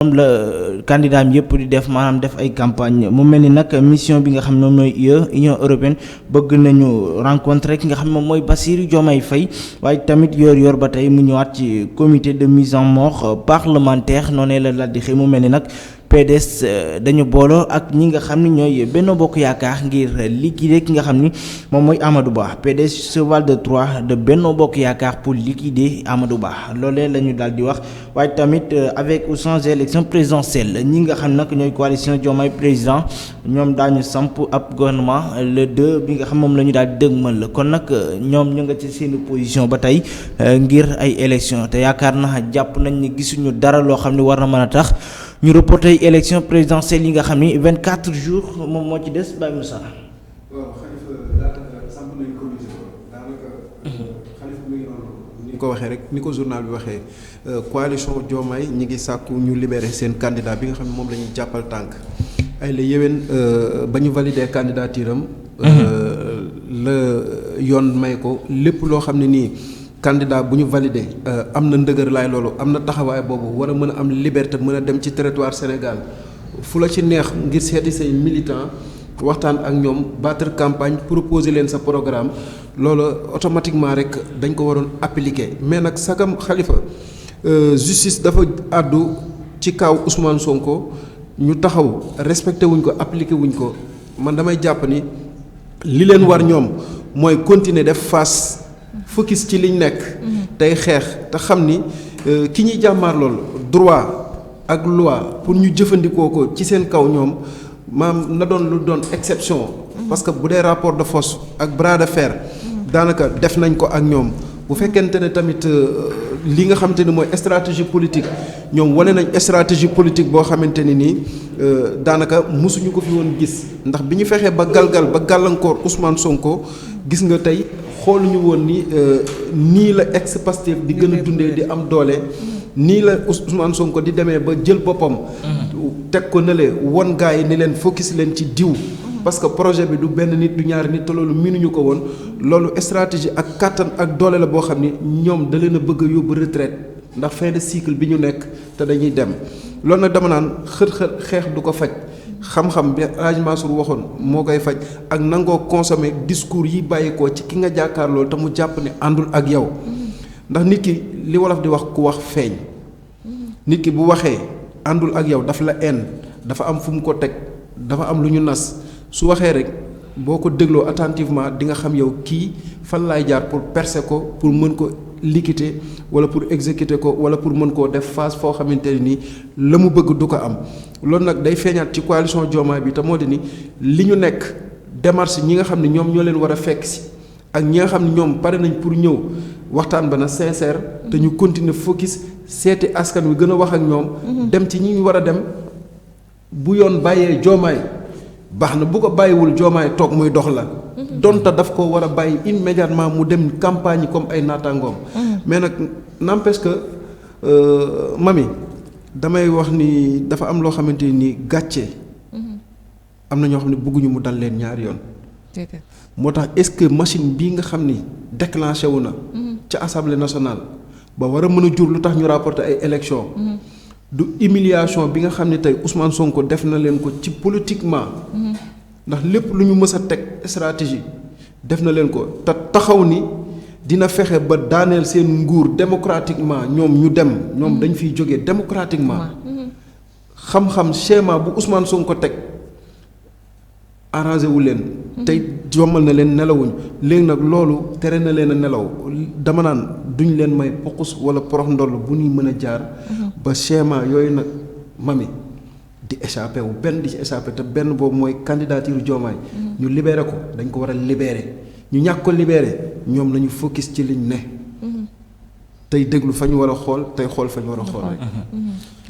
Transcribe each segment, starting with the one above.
moom la candidat am yëpp di def maanaam def ay campagne mu mel ni nag mission bi nga xam ne moom mooy Union européenne bëgg nañu rencontrer ki nga xam ne moom mooy Bassirou Diomaye Faye waaye tamit yor ba tey mu ñëwaat ci comité de mise en mort parlementaire noonee la daal di xëy mu mel ni nag PDS dañu booloo ak ñi nga xam ni ñooy Benno Bokk Yaakaar ngir liquider ki nga xam ni moom mooy Amadou Ba PDS cheval de Troie de Benno Bokk Yaakaar pour liquider Amadou Ba loolee la ñu daal di wax waaye tamit avec ou sans élection présidentielle ñi nga xam nag ñooy coalition Diomaye président ñoom daañu samp ab gouvernement le 2 bi nga xam moom la ñu daal di dëgmal kon nag ñoom ñu nga ci seen position ba tey ngir ay élection te yaakaar na jàpp nañ ni gisuñu dara loo xam ne war na mën a tax ñu reporté élection présidentielle yi nga xam ni 24 jours moom moo ci des Baye Moussa. waaw Khalifa daanaka samp nañu comité daanaka. Khalifa mi ngi noonu ni ko waxee rek ni ko journal bi waxee coalition Diomaye ñi ngi sàkku ñu libéré seen candidat bi nga xam ne moom la ñuy jàppal tànk ay la yéwén ba ñu validé candidature am. la yoon may ko lépp loo xam ne nii. candidat bu ñu validé am na ndëgër laay loolu am na taxawaay boobu war a mën a am liberté mën a dem ci territoire Sénégal fu la ci neex ngir seeti say militant waxtaan ak ñoom battre campagne proposer leen sa programme loolu automatiquement rek dañ ko waroon appliquer mais nag sagam Khalifa justice dafa àddu ci kaw Ousmane Sonko ñu taxaw respecté wuñ ko appliqué wuñ ko man damay jàpp ni li leen war ñoom mooy continuer def face focus ci liñ nekk tey xeex te xam ni ki ñuy jàmmaar lool droit ak loi pour ñu jëfandikoo ko ci seen kaw ñoom maam na doon lu doon exception parce que bu dee rapport de force ak bras de fer daanaka def nañ ko ak ñoom bu fekkente ne tamit li nga xamante ni mooy stratégie politique ñoom wane nañ stratégie politique boo xamante ni nii daanaka mosuñu ko fi woon gis ndax bi ñu fexee ba ba gàllankoor Ousmane Sonko gis nga tey xooluñu woon ni nii la ex-Pastef di gën a dundee di am doole nii la Ousmane Sonko di demee ba jël boppam teg ko nële won gars yi ni leen focus leen ci diw parce que projet bi du benn nit du ñaari nit te loolu miinuñu ko woon loolu stratégie ak kàttan ak doole la boo xam ni ñoom da leen a bëgg a yóbbu retraite ndax fin de cycle bi ñu nekk te dañuy dem loolu nag dama naan xët xeex du ko faj xam-xam bi Hadj Mansour waxoon moo koy faj ak nangoo consommer discours yi bàyyikoo ci ki nga jàkkaar loolu te mu jàpp ne àndul ak yow ndax nit ki li wolof di wax ku wax feeñ nit ki bu waxee àndul ak yow daf la en dafa am fu mu ko teg dafa am lu ñu nas su waxee rek boo ko dégloo attentivement di nga xam yow kii fan laay jaar pour percer ko pour mën ko liquider wala pour exécuter ko wala pour mën koo def phase foo xamante ne nii la mu bëgg du ko am loolu nag day feeñaat ci coalition Diomaye bi te moo di ni li ñu nekk démarche ñi nga xam ne ñoom ñoo leen war a fekk si ak ñi nga xam ne ñoom pare nañ pour ñëw waxtaan ba na sincère te ñu continuer focus seeti askan wi gën a wax ak ñoom dem ci ñi ñu war a dem bu yoon bàyyee Diomaye baax na bu ko bàyyiwul Diomaye toog muy dox la donte daf ko war a bàyyi immédiatement mu dem campagne comme ay naataangoom mais nag n'empêche que mami damay wax ni dafa am loo xamante ni gàcce am na ñoo xam ne bëgguñu mu dal leen ñaari yoon moo tax est-ce que machine bii nga xam ni déclenché wu na ca assemblée nationale ba war a mën a jur lu tax ñu rapporter ay élection du humiliation bi nga xam ne tey Ousmane Sonko def na leen ko ci politiquement ndax lépp lu ñu mës a teg stratégie def na leen ko te taxaw ni dina fexe ba daaneel seen nguur démocratiquement ñoom ñu dem ñoom dañ fiy jógee démocratiquement xam-xam schéma bu Ousmane Sonko teg arrangé wu leen tey jommal na leen nelawuñ léegi nag loolu tere na leen a nelaw dama naan duñ leen may pokus wala porox ndoll bu ñuy mën a jaar ba schéma yooyu nag mami di échappé wu benn di ci échappé te benn boobu mooy candidature Diomaye ñu libéré ko dañ ko war a libéré ñu ñàkk ko libéré ñoom nañu focus ci liñ ne tey déglu fa ñu war a xool tey xool fa ñu war a xool rek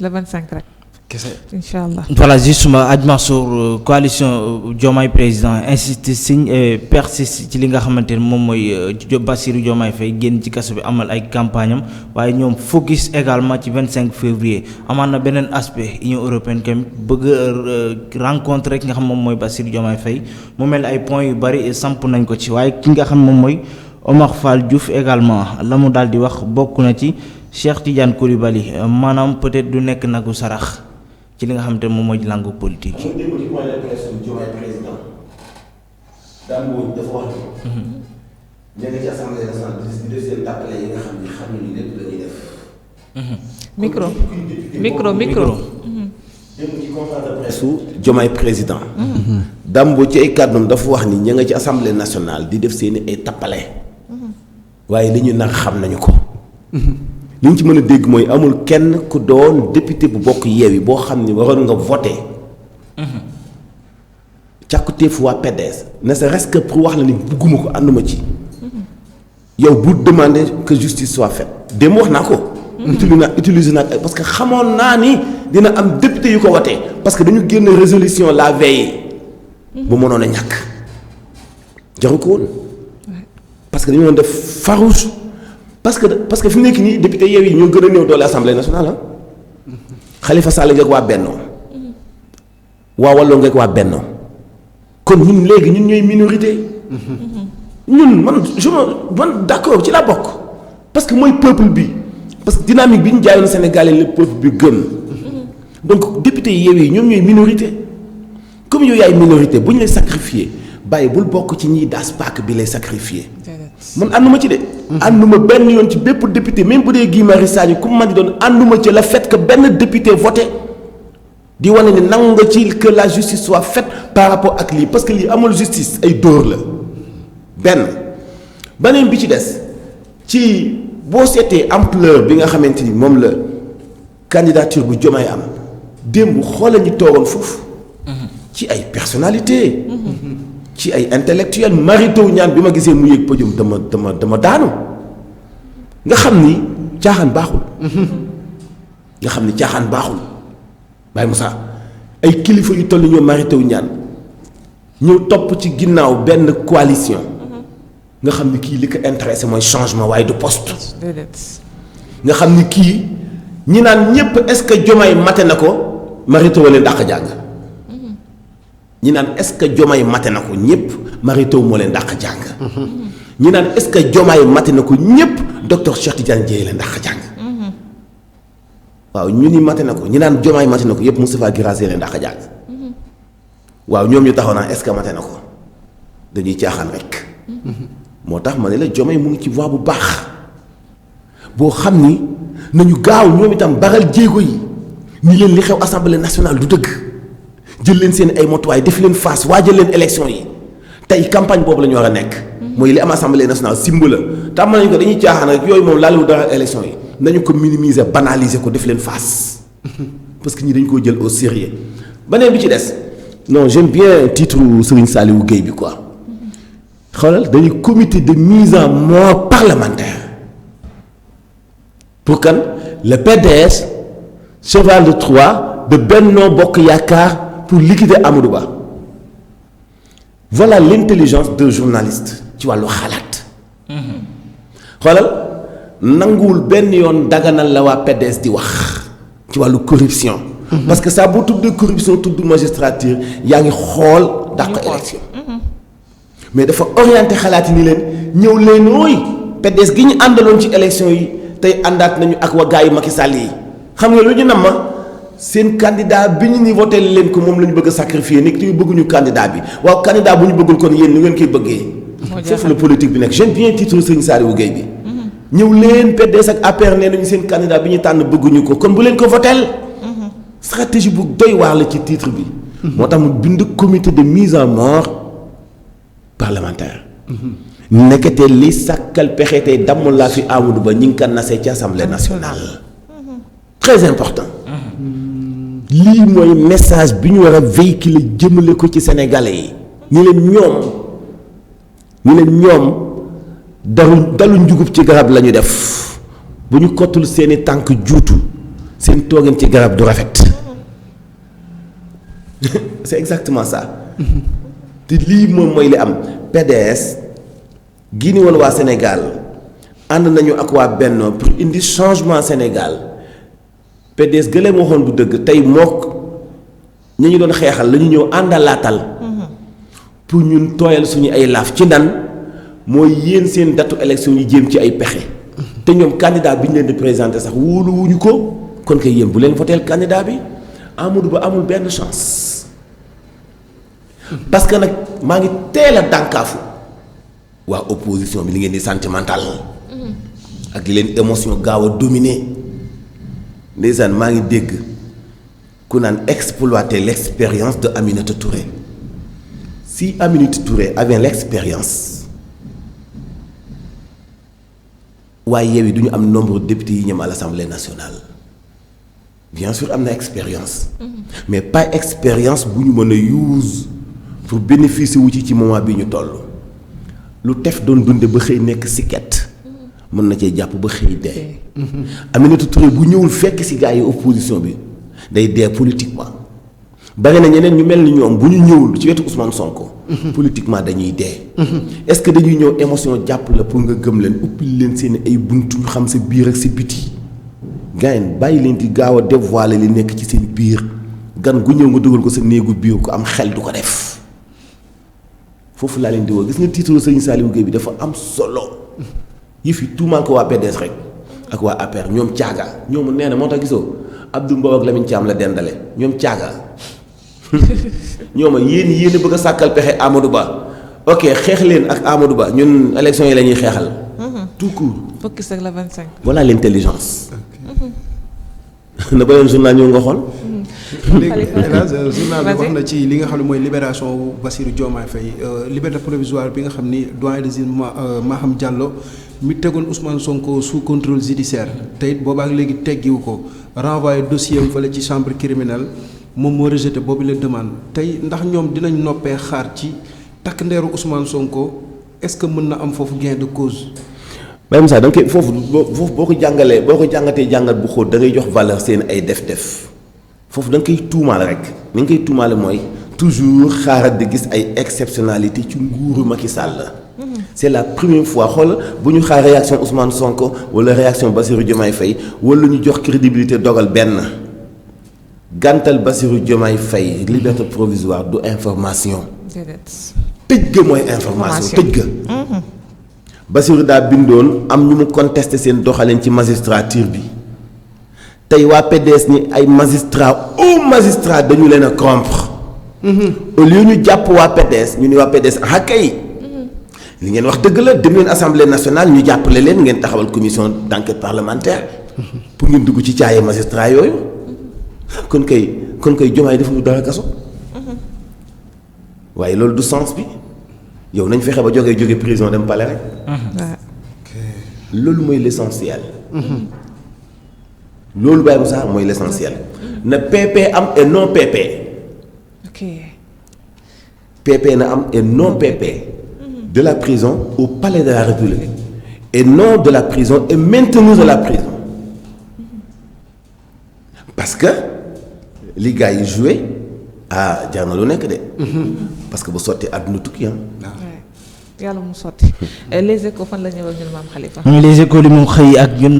le 25 rek kese incha allah. voilà justement Hadj Mansour coalition Diomaye président insiste signe persiste ci li nga xamante ne moom mooy Bassirou Diomaye Faye génn ci kaso bi amal ay campagne am waaye ñoom focus également ci 25 février amaan na beneen aspect Union européenne tamit bëgg rencontre ki nga xam moom mooy Bassirou Diomaye Faye mu mel ay points yu bari samp nañ ko ci waaye ki nga xam moom mooy Omar Fall Diouf également la mu daal di wax bokk na ci Cheikh Tidiane Coulibaly maanaam peut-être du nekk nagu sarax ci li nga xam te moom mooy langue politique yi. démb ci point de presse bi Diomaye président Dame Mbodj dafa wax ni ña nga ci assemblée nationale di def seen tàppale yi nga xam ni lépp la ñuy def. micro. démb ci conférence de presse su Diomaye président. Dame Mbodj ci ay kàddoom dafa wax ni ña nga ci assemblée nationale di def seeni ay tappale. waaye li ñu nag xam nañu ko. li ñu ci mën a dégg mooy amul kenn ku doon député bu bokk Yewwi boo xam ni waroon nga voté. càkkutéefu waa PDS ne serait-ce que pour wax la ni bugguma ko ànduma ci. yow bu demander que justice soit faite démb wax naa ko. utiliser naa parce que xamoon naa ni dina am député yu ko watee parce que dañu génn résolution la veille. bu mënoon a ñàkk. jaru ko woon. parce que dañu doon def farouche. parce que fi mu nekk nii député Yewwi ñoo gën a néew doole assemblée nationale ah. Khalifa Sall nga ak waa Benno. waa Wallu nga ak waa Benno. kon ñun léegi ñun ñooy minorité. ñun man d'accord ci laa bokk. parce que mooy peuple bi parce que dynamique bi ñu jaayoon Sénégalais le peuple bi gën. donc député Yewwi ñoom ñooy minorité. comme yow yaay minorité bu ñu lay sacrifier bàyyi bul bokk ci ñiy daas paak bi lay sacrifier. man ànduma ci de. ànduma benn yoon ci bépp député même bu dee Guy Marius Sagna ku man di doon ànduma ci le fait que benn député voté di wane ne nangu nga ci que la justice soit faite par rapport ak lii parce que lii amul justice ay dóor la beneen bi ci des ci boo seetee ampleur bi nga xamante ni moom la candidature bu Diomaye am démb xoola ñi toogoon foofu ci ay personnalité ci ay intellectuel Mary Teuw Niane bi ma gisee mu yéeg podium dama daanu nga xam ni caaxaan baaxul Baye Moussa ay kilifa yu toll ñoom Mary Teuw Niane ñëw topp ci ginnaaw benn coalition nga xam ni kii li ko intéressé mooy changement waaye du poste nga xam ni kii ñi naan ñépp est-ce que Diomaye mate na ko Mary Teuw leen dàq jàng ñi naan est-ce que Diomaye mate na ko ñëpp Mary Teuw moo leen dàq jàng. ñi naan est-ce que Diomaye mate na ko ñëpp docteur Cheikh Tidiane Dièye leen dàq jàng. waaw ñu ni mate na ko ñi naan Diomaye mate na ko yëpp Moustapha Guirassy leen dàq jàng. waaw ñoom ñu taxaw naan est-ce que mate na ko dañuy caaxaan rek. moo tax ma ne la Diomaye mu ngi ci voie bu baax boo xam ni nañu gaaw ñoom itam baral jéego yi ni leen li xew assemblée nationale du dëgg. jël leen seen ay motuwaay def leen face waajal leen élection yi tey campagne boobu la ñu war a nekk. mooy li am assemblée nationale simb la tàmm nañu ko dañuy caaxaan rek yooyu moom laalewu dara élection yi nañu ko minimiser banaliser ko def leen face parce que ñi dañu koo jël au sérieux beneen bi ci des non j'aime bien titre Serigne Saliou Gueye bi quoi xoolal dañuy comité de mise en mort parlementaire pour kan le PDS cheval de Troie de Benno Bokk Yaakaar. pour liquider Amadou Ba voilà l'intelligence de journaliste ci wàllu xalaat. xoolal nanguwul benn yoon daganal la waa PDS di wax ci wàllu corruption. parce que saa boo tudd corruption tudd magistrature yaa ngi xool dàq élection. mais dafa orienté xalaat yi ni leen ñëw leen ooy PDS gi ñu àndaloon ci élection yi tey àndaat nañu ak waa gars yu Macky Sall yi xam nga lu ñu nam ma seen candidat bi ñu ni voté leen ko moom la ñu bëgg a sacrifier nekk te bëgguñu candidat bi waaw candidat bu ñu bëggul kon yéen ni ngeen koy bëggee. foofu la politique bi nekk j'aime bien titre Serigne Saliou Gueye bi. ñëw leen PDS ak APR nee nañu seen candidat bi ñu tànn bëgguñu ko kon bu leen ko votel stratégie bu doy waar la ci titre bi. moo tax mu bind comité de mise en mort parlementaire. nekkete li sàkkal pexe tey damm laa fi Amadou Ba ñi ngi ko nasee ci assemblée nationale. très important. lii mooy message bi ñu war a véhiculer jëmale ko ci sénégalais yi. ñu leen ñoom dalu njugub ci garab la ñu def bu ñu kottul seeni tànk juutu seen toogin ci garab du rafet. c'est exactement ça. te lii moom mooy li am PDS gi ni woon waa Sénégal ànd nañu ak waa Benno pour indi changement Sénégal. PDS gëlee moo waxoon bu dëgg tey mook ñi ñu doon xeexal la ñu ñëw àndalaatal pour ñun tooyal suñu ay laaf ci nan mooy yéen seen datu élection yi jéem ci ay pexe te ñoom candidat bi ñu leen di présenté sax wóoluwuñu ko kon kay yéen bu leen voteel candidat bi Amadou Ba amul benn chance parce que nag maa ngi teel a dànkaafu waa opposition bi li ngeen di sentimental ak li leen émotion gaaw a dominer ndeysaan maa ngi dégg ku naan exploiter l'expérience de Aminata Touré si Aminata Touré avait l'expérience waaye Yewwi du ñu am nombre de députés yi ñëm à l'Assemblée nationale bien sûr am na expérience mais pas expérience bu ñu mën a use pour bénéficier wu ci moment bi ñu toll lu tef doon dunde ba xëy nekk siket mën na cee jàpp ba xëy dee Aminata Touré bu ñëwul fekk ci gars yi opposition bi day dee politiquement bari na ñeneen ñu mel ni ñoom bu ñu ñëwul ci wetu Ousmane Sonko politiquement dañuy dee est-ce que dañuy ñëw émotion jàpp la pour nga gëm leen uppil leen seen ay buntu ñu xam sa biir ak sa biti gayen bàyyi leen di gaaw a dévoiler li nekk ci seen biir gan gu ñëw nga dugal ko sa néegu biir ko am xel du ko def foofu laa leen di woo gis nga titre Serigne Saliou Gueye bi dafa am solo yëf yi tuumaal ko waa PDS rek ak waa APR ñoom caaga ñoom nee na moo tax gisoo Abdou Mbow ak Lamine Thiam la dendale ñoom caaga ñooma yéen a bëgg a sàkkal pexe Amadou Ba ok xeex leen ak Amadou Ba ñun élection yi la ñuy xeexal tout court focus ak la 25. voilà l'intelligence na ba leen journal ñëw nga xool léegi journal bi wax na ci li nga xam ne mooy libération wu Bassirou Diomaye Faye liberté provisoire bi nga xam ni doyen des juges Maham Diallo mi tegoon Ousmane Sonko sous contrôle judiciaire te it boobaak léegi teggiwu ko renvoyé dossier am fële ci chambre criminelle moom moo rejeté boobu la demande tey ndax ñoom dinañ noppee xaar ci takk ndeeru Ousmane Sonko est-ce que mën na am foofu gain de cause. Baye Moussa da nga koy foofu boo ko jàngalee boo ko jàngatee jàngat bu xóot da ngay jox valeur seen ay def-def foofu da nga koy tuumaal rek ni nga koy tuumaale mooy toujours xaaral di gis ay exceptionnalité ci nguuru Macky Sall. c'est la première fois xool bu ñu xaar réaction Ousmane Sonko wala réaction Bassirou Diomaye Faye wala ñu jox crédibilité dogal benn gàntal Bassirou Diomaye Faye liberté provisoire du information. tëj ga mooy information tëj ga. Bassirou daa bindoon am ñu mu contesté seen doxalin ci magistrature bi tey waa PDS ni ay magistrat au magistrat dañu leen a corrompre. au lieu ñu jàpp waa PDS ñu ni waa PDS ah kay li ngeen wax dëgg la dem leen assemblée nationale ñu jàppale leen ngeen taxawal commission d'enquête parlementaire pour ngeen dugg ci caaye magistrat yooyu kon kay Diomaye defuñu dara kaso waaye loolu du sens bi yow nañ fexe ba jóge prison dem palais rek. loolu mooy l'essentiel. loolu Baye Moussa mooy l'essentiel na PP am et non PP. ok. PP na am et non PP. de la prison au palais de la République et non de la prison et maintenu de la prison parce que li gars yi joué jar na lu nekk de. parce que bu sottee àdduna tukki yàlla mu sotti. Les Échos fan la ñëw ak ñun Maam Khalifa. Les Échos li mu xëy ak ñun.